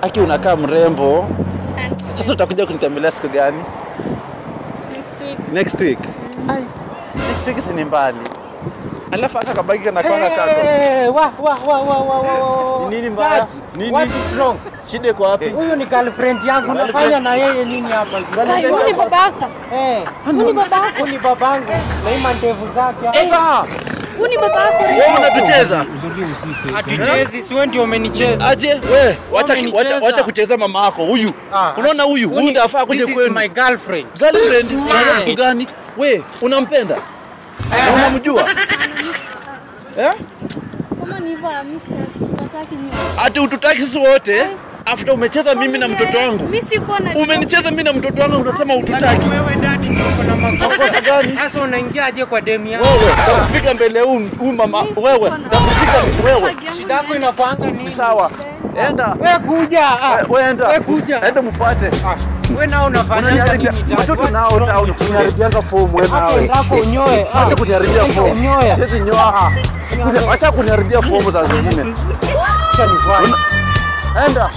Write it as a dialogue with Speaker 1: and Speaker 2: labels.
Speaker 1: Aki unakaa mrembo.
Speaker 2: Asante.
Speaker 1: Sasa utakuja kunitembelea siku gani?
Speaker 2: Next week.
Speaker 1: Next week. Ai. Next week si ni mbali. Alafu aka kabaki na kanga kako.
Speaker 3: Wa wa wa wa wa wa.
Speaker 1: Nini mbaya? Nini?
Speaker 3: What is wrong?
Speaker 1: Shida iko wapi?
Speaker 3: Huyu ni girlfriend yangu, unafanya na yeye nini hapa?
Speaker 2: Huyu ni babaka. Huyu ni babaka.
Speaker 3: Huyu ni babangu. Na hii mandevu zake.
Speaker 1: Sasa
Speaker 2: Huyu ni babako.
Speaker 1: Wewe unatucheza.
Speaker 3: Hatuchezi, si wewe ndio umenicheza.
Speaker 1: Aje wewe, wacha kucheza mama yako huyu. Unaona huyu, huyu ndiye afaa kuja kwenu.
Speaker 3: This is my girlfriend.
Speaker 1: Girlfriend? Unaona siku gani? Wewe unampenda? Na unamjua? Eh?
Speaker 2: Kama ni hivyo Mr. Siwataki nyinyi.
Speaker 1: Ati ututaki sisi wote? After umecheza mimi na mtoto wangu.
Speaker 2: Mimi siko na.
Speaker 1: Umenicheza mimi na mtoto wangu unasema ututaki.
Speaker 3: Wewe daddy ndio uko na makosa gani? Sasa unaingiaje kwa demu yangu?
Speaker 1: Wewe, nakupiga mbele huyu mama wewe. Nakupiga wewe.
Speaker 3: Shida yako inakuanga nini?
Speaker 1: Sawa. Enda.
Speaker 3: Wewe kuja.
Speaker 1: Wewe enda.
Speaker 3: Wewe kuja.
Speaker 1: Enda mfuate.
Speaker 3: Wewe nao unafanya nini?
Speaker 1: Watoto nao town kuniharibia fomu wewe nawe.
Speaker 3: Hapo unyoe.
Speaker 1: Acha kuniharibia fomu. Siwezi nyoa. Acha kuniharibia fomu za zingine.
Speaker 3: Acha nifanye.
Speaker 1: Enda.